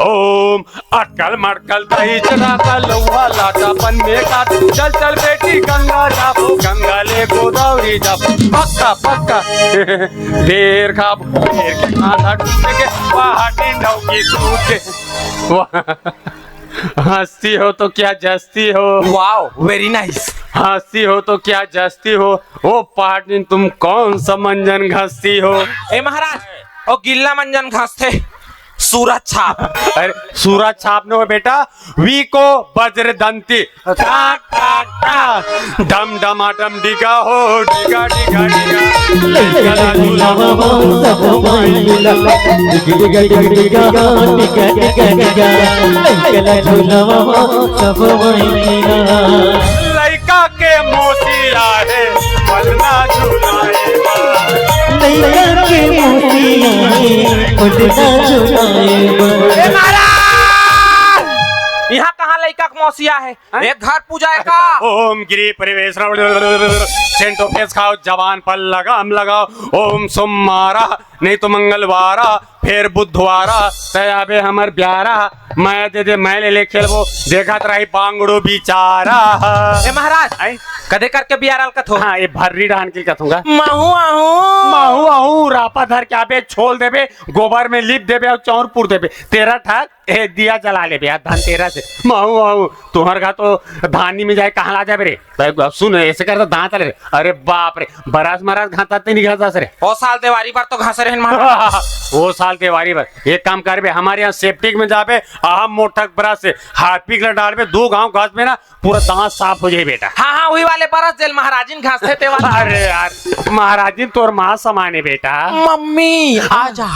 ओम अटकल मटकल दही चना का लौहा लाटा पन में का, चल चल बेटी गंगा जाबो, गंगा ले गोदावरी जाबो, पक्का पक्का। बेर खाबो, बेर के खादा टूट के, पहाटी नौकी सूत के। वाह। हंसती हो तो क्या जस्ती हो। Wow, very nice। हंसती हो तो क्या जस्ती हो, ओ पहाटिन तुम कौन सा मंजन घसती हो। ए महाराज, ओ गिल्ला मंजन घसथे, सूरज छाप। अरे सूरज छाप न हो बेटा, वी को वज्र दंती। टाक टाक टाक, डम डमाडम डिगा हो, डिगा डिगा डिगा। लइका ला झुलावा वो सब माई मिला, डिग डिग डिग डिगा, डिगा डिगा डिगा। लइका ला झुलावा वो सब माई मिला। लइका के मौसी आहे, पलना झुलाए बा। लइका के मौसी आहे, पलना झुलाए बा। ए महाराज! यहाँ कहाँ लइका के मौसी आहे? हैं? एक घर पूजा है का? ओम गिरी परिवेश सेंटो फेस खाओ, जवान पर लगाम लगाओ। ओम सोमवारा, नहीं तो मंगलवारा, फेर बुधवारा, तय आबे हमर ब्यारा, मैं दे दे, मैं ले ले खेलबो, देखत रही बांगड़ो बिचारा। ए महाराज, आय? कदे करके बियाह रल कथो? हाँ, ये भर्री डाहन के कथूंगा। महू आहू। महू आहू, रापा धर के आबे, छोल देबे, गोबर में लिप देबे और चौर पुर देबे। तेरा ठाक, ए, दिया जला लेबे यार, धनतेरस से। महू आहू, तुम्हार घर तो धानी में जाए, कहाँ ला जाबे रे? भाई, अब सुन, ऐसे करता दांत ले रे। अरे बाप रे, बरस मरस घाता ते नहीं घाता रे। ओ साल देवारी बर तो घास रहे महाराज। वो साल देवारी बर। एक काम करबे, हमारे यहाँ सेप्टिक में जाबे, आहा मोटक ब्रश से हार्पिक ला डालबे, दो गांव घास में ना, पूरा दांत साफ हो जाए बेटा। हाँ, हाँ, वही वाले बरस जेल महाराजिन घास थे तेवा। अरे यार, महाराजिन तोर माँ समाने बेटा। मम्मी, आजा।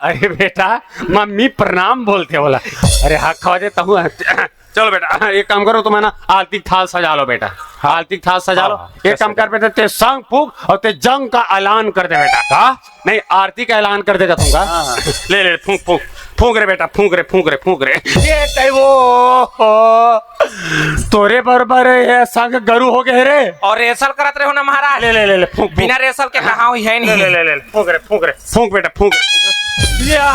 अरे बेटा, मम्मी प्रणाम बोलते बोला। अरे हाँ, खवा दे तहु। चलो बेटा, एक काम करो, तुम है ना, आरती थाल सजा लो बेटा। हाँ। आरती थाल सजा लो। हाँ, एक काम कर बेटा, ते संग फूक और ते जंग का ऐलान कर दे बेटा। का? नहीं, आरती का ऐलान कर देगा तुमका। हाँ, हाँ। ले, ले, फूंक, फूंक, फूंक रे बेटा, फूंक रे, फूंक रे, फूंक रे। ये तय वो, ओ, तोरे बरोबर ये संग गरु हो गए रे। और रेसल करत रहे हो ना महाराज। ले, ले, ले, ले, फूंक, फूंक। बिना रेसल के कहाँ हुई है नहीं। ले, ले, ले, ले, फूंक रे, फूंक रे, फूंक बेटा, फूंक रे, फूंक रे। या,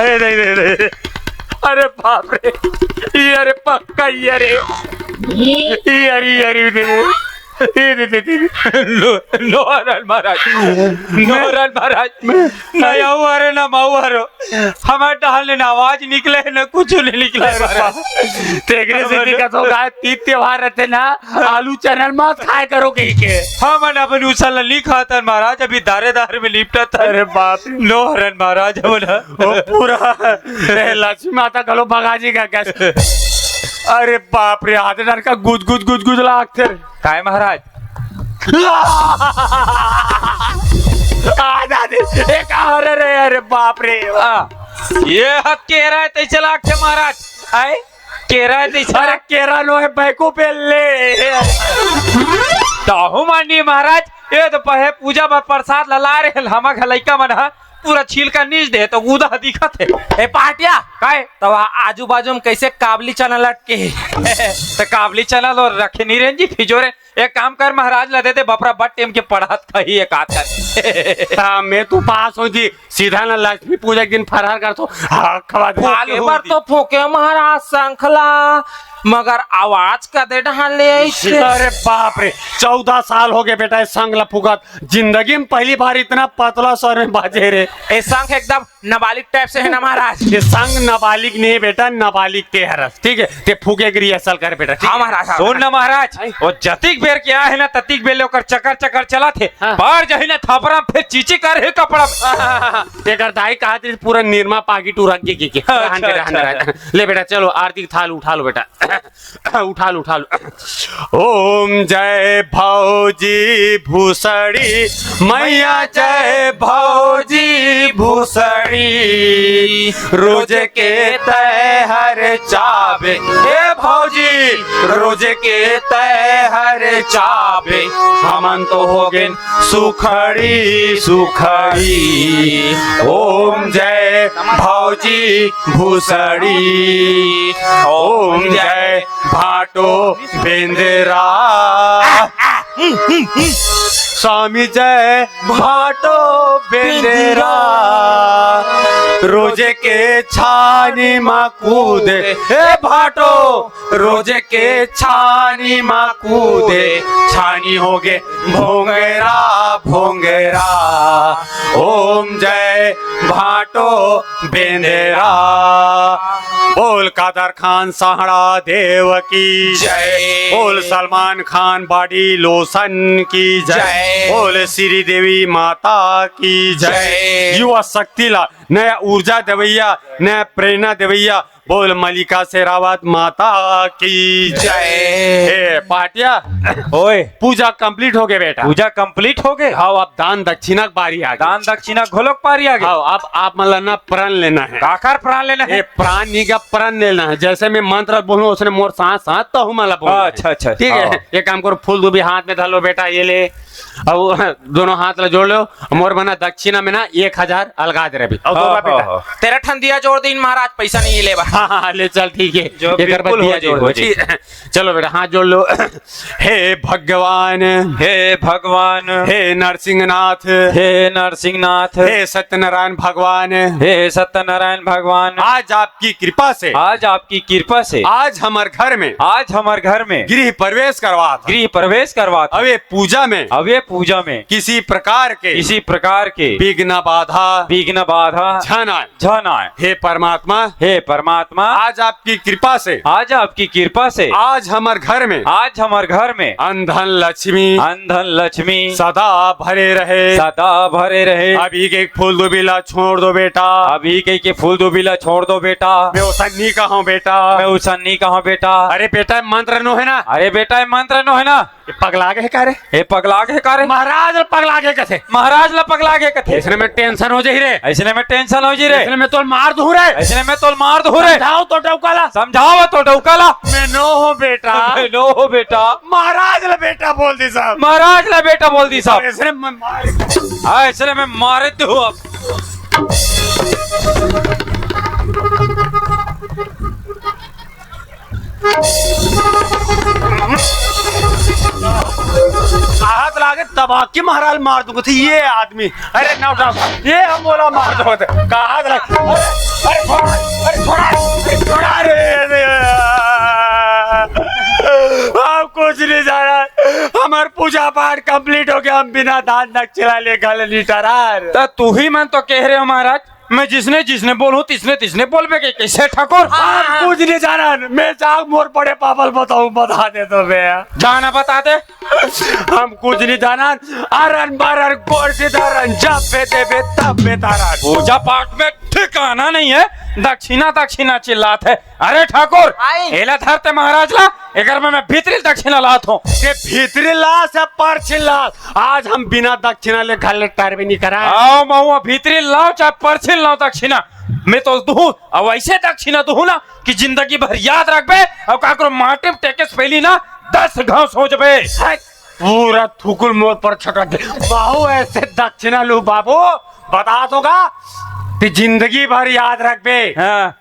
ए, नहीं, नहीं, नहीं। अरे बाप रे, ये अरे पक्का ये अरे, ये अरे, ये अरे, ये अरे, ये अरे, ये अरे। नो, नो हरण महाराज, नो हरण महाराज, ना आऊ हरो, ना माऊ हरो। हमारे डहन ले ना आवाज निकले, ना कुछ नहीं निकले महाराज। तेगरे से दिक्कत होगा, तीज त्योहार रहते ना, आलू चना मत खाए करो कहीं के। हमन अपन उसल ला नी खातन महाराज, अभी दारे दार में लिपटत हन। अरे बाप रे। नो हरन महाराज, हमन ह। ओ पूरा, ए, लक्ष्मी माता घलो भगा जी का कैसे? अरे बाप रे, आधे डर का गुज गुज गुज गुज लागथे रे। काय महाराज? आ, दादी, ए का हरे रे, अरे बाप रे। आ, ये ह केरा हे तइसे लागथे महाराज। आय? केरा हे तइसे। अरे केरा नो हे, बैको पे ले। ताहू मानी महाराज, ये तो पहे पूजा बर प्रसाद ला लाय रहे, लामा घलइका मन ह पूरा छिलका नीच दे, तो उदा दिखत हे। ए पाटिया, काय? तब आजू बाजू में कैसे काबली चना लटके हे? तो काबली चना लो रखे नहीं रेन जी, फिजोरे। एक काम कर महाराज, ला दे दे बपरा, बट टेम के पढ़त कही एक आध कर। ता मैं तो पास हो जी, सीधा ना लक्ष्मी पूजा के दिन फरहर कर तो, हाँ, खवा दे। फूके बर तो फूके महाराज शंख ला, मगर आवाज कदे ढाले अइसे। अरे बाप रे, चौदह साल हो गए बेटा, ये शंख ला फूकत, जिंदगी में पहली बार इतना पतला स्वर में बाजे रे। ये शंख एकदम नाबालिग टाइप से है ना महाराज? ये संग नाबालिग नहीं बेटा, नाबालिग ते हरस, ठीक है? ते फूके के रिहर्सल कर बेटा, ठीक हाँ है? महाराज, हाँ। सुन ना महाराज, आई। वो जतिक बेर के आए है ना, ततिक बेर ले ओकर चकर चकर चलत हे। हाँ। बाहर जाही ना थापरा में, फिर चीची कर हे कपड़ा में। तेकर दाई कहा थी पूरा निरमा पाकिट उरक के, के, के। अच्छा, रहन दे, रहन दे, अच्छा, रहन दे। अच्छा। ले बेटा, चलो आरती थाल उठा लो बेटा। उठा लो, उठा लो। ओम जय भौजी भूसड़ी, मैया जय भौजी भूसड़ी। रोज के तय हर चाबे, ए भौजी, रोज के तय हर चाबे, हमन तो हो गेन सुखड़ी सुखड़ी। ओम जय भौजी भूसड़ी, ओम जय भाटो बेंदरा। स्वामी जय भाटो बेंदरा, रोज के छानी मा कूदे, हे भाटो, रोज के छानी मा कूदे, छानी होगे भोंगरा भोंगरा। ओम जय भाटो बेंदरा। बोल कादर खान सहाड़ा देव की जय। बोल सलमान खान बॉडी लोशन की जय। जय। बोल श्री देवी माता की जय। जय। युवा शक्ति ला नया ऊर्जा देवैया, नया प्रेरणा देवैया, बोल मलिका शेरावत माता की जय। जय। हे पाटिया, ओए। पूजा कंप्लीट हो गए बेटा। पूजा कंप्लीट हो गए? हाँ, अब दान दक्षिणा के बारी आ गई। दान दक्षिणा घोलो के बारी आ गई। हाँ, अब आप मन ला ना प्रण लेना है। काकर प्रण लेना है? ये प्राण नहीं का प्रण लेना है। जैसे मैं मंत्र बोलूं, उसने मोर साथ साथ तो हूँ मला बोलना है। अच्छा, अच्छा, ठीक है, हाँ। ये काम करो, फूल दूबी हाथ में धर लो बेटा, ये ले, अब दोनों हाथ ला जोड़ लो, मोर बना दक्षिणा में ना एक हजार अलगा दे रहे अभी। अब दो हाँ, बार बेटा। हाँ, हाँ। तेरा ठन दिया जोड़ दीन महाराज, पैसा नहीं लेबा। हाँ, हाँ, ले चल, ठीक है। जो एक बार बिल्कुल दिया हो जाए, जोड़ हो दो, जाए। ठीक। चलो बेटा, हाथ जोड़ लो। हे भगवान, हे भगवान, हे नरसिंहनाथ, हे नरसिंहनाथ, हे सत्यनारायण भगवान, हे सत्यनारायण भगवान, आज आपकी कृपा से, आज आपकी कृपा से, आज हमार घर में, आज हमार घर में गृह प्रवेश करवात, गृह प्रवेश करवात। अब ये पूजा में, अब ये पूजा में किसी प्रकार के, किसी प्रकार के विघ्न बाधा, विघ्न बाधा झन आए। झन आए। हे परमात्मा, हे परमात्मा, आज आपकी कृपा से, आज आपकी कृपा से, आज हमार घर में, आज हमार घर में अन धन लक्ष्मी, अन धन लक्ष्मी सदा भरे रहे। सदा भरे रहे। अभी के फूल दूबी ला छोड़ दो बेटा। अभी के, के फूल दूबी ला छोड़ दो बेटा। मैं उसन नहीं कहूँ बेटा। मैं उसन नहीं कहूँ बेटा। अरे बेटा, मंत्र नो है ना। अरे बेटा, ये मंत्र नो है ना। ये पगला गे हे का रे? ए पगला गे हे का रे? महाराज ला पगला गे कथे। महाराज ला पगला गे कथे। इसने में टेंशन हो जाही रे। इसने में टेंशन हो जाही रे। इसने में तोल मार दूँ रे। इसने में तोल मार दूँ रे। समझाओ तो डौका ला। समझाओ तो डौका ला। मैं नो हूँ बेटा। मैं नो हूँ बेटा। महाराज ला बेटा बोल दी साहब। महाराज ला बेटा बोल दी साहब। इसने में मार हाँ, इसने में मार दूँ अब। हाथ लागे तबाकी महाराज मार दूंगा। तो ये आदमी, अरे ना उठा, ये हम बोला मार दो। हाथ लागे, अरे, अरे छोड़ा, अरे छोड़ा, अरे छोड़ा रे, रे। हम कुछ नहीं जाना, हमार पूजा पाठ कंप्लीट हो गया, हम बिना दान दक्षिणा ले घल नहीं टरार। तो तू ही मन तो कह रहे हो महाराज, मैं जिसने जिसने बोलूं, तिसने तिसने बोलबे के कैसे ठाकुर? हाँ, हाँ। कुछ नहीं जाना, मैं जाग मोर बड़े पापा ल बताऊं, बता दे तो बे। जाना बता दे। हम कुछ नहीं जाना, अरन बरन गोर से दरन, जब बे देबे तब बे तारन। पूजा पाठ में ठिकाना नहीं है, दक्षिणा दक्षिणा चिल्लात है। अरे ठाकुर, आई। एला धरते महाराज ला, एकर में मैं भीतरी दक्षिणा लात हूँ। ये भीतरी ला से परछिन ला, आज हम बिना दक्षिणा ले घर ले टरबे नहीं करा। आओ महुआ भीतरी लाओ चाहे परछिन लाओ दक्षिणा, मैं तो दूँ, अब ऐसे दक्षिणा दूँ ना कि जिंदगी भर याद रखबे। और काकरो माटी में टेके से पहली ना दस घाव सोचबे। हट, पूरा थुकुल मोर पर छटक दे। बाबू ऐसे दक्षिणा लू बाबू, बता दोगा कि जिंदगी भर याद रखबे। हाँ।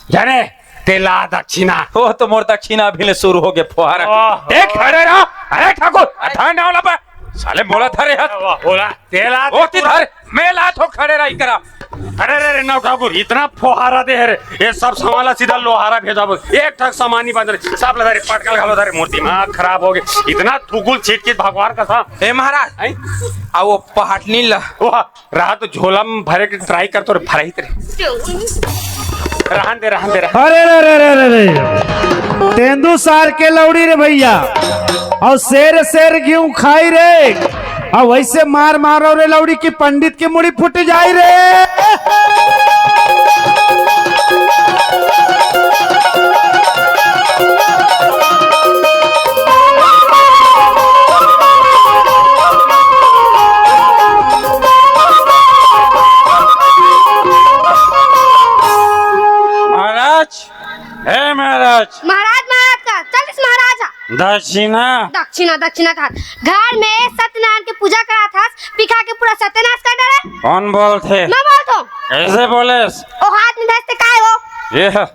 जाने, तेला दक्षिणा। वो तो मोर दक्षिणा अभी ले शुरू हो गए फुहारा। वाह। ए, खड़े रहा। अरे ठाकुर, अधान डावला पर। साले मोला धरे हाथ। वाह, बोला, तेला ओ, ती धर, मैं ला थो खड़े रही करा। अरे रे रे, नौ ठाकुर, इतना फुहारा दे रे। ये सब सामान ला सीधा लोहारा भेजा बोल। एक ठक सामान नहीं बंद रे। सब ला धरे, पटकल घलो धरे, मोर दिमाग खराब हो गए। इतना थुकुल छिटकित भगवान कसम। ए महाराज, हैं? आ वो पहाटनी ला। वाह, रहा तो झोला में भरे के ट्राई कर तो रे, भरा ही तेरे। रहन दे, रहन दे, रहन। अरे रे रे रे रे रे। तेंदू सार के लौड़ी रे भैया। और शेर शेर घिउ खाई रे। और वैसे मार मारो रे लौड़ी की पंडित की मुड़ी फुट जाई रे। हे महाराज। महाराज, महाराज का चल इस महाराज हा। दक्षिणा। दक्षिणा, दक्षिणा का हाथ। घर में सत्यनारायण के पूजा करात हस, पिखा के पूरा सत्यानाश कर डारे। कौन बोलथे? मैं बोलत हूँ। कैसे बोलेस? ओ हाथ में धरते काय वो? ये ह,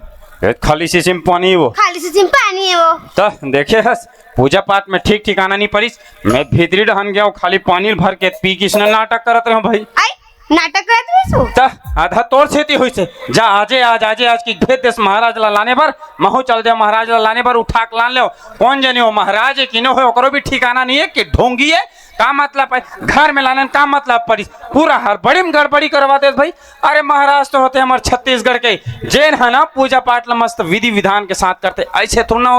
ये खाली शीशी में पानी वो। खाली शीशी में पानी है वो। त देखे हस, पूजा पाठ में ठीक ठिकाना नहीं परिस। मैं भीतरी डहन गया हूँ, खाली पानी भर के पी किसने नाटक करत रहे भाई। आई, नाटक करत रहे सो। त आधा तोर सेती होइसे। जा आजे आज, आजे आज की भेज देस महाराज ला लाने बर। महू चल दे महाराज ला लाने बर, उठा के लान ले। कौन जनी हो महाराज है कि नो हो, ओकरो भी ठिकाना नहीं है कि ढोंगी है। का मतलब है घर में लाने का मतलब परिस? पूरा हड़बड़ी में गड़बड़ी करवा देस भाई। अरे महाराज तो होते हमर छत्तीसगढ़ के, जेन है ना पूजा पाठ ला मस्त विधि विधान के साथ करते, ऐसे थोड़ा ना होता।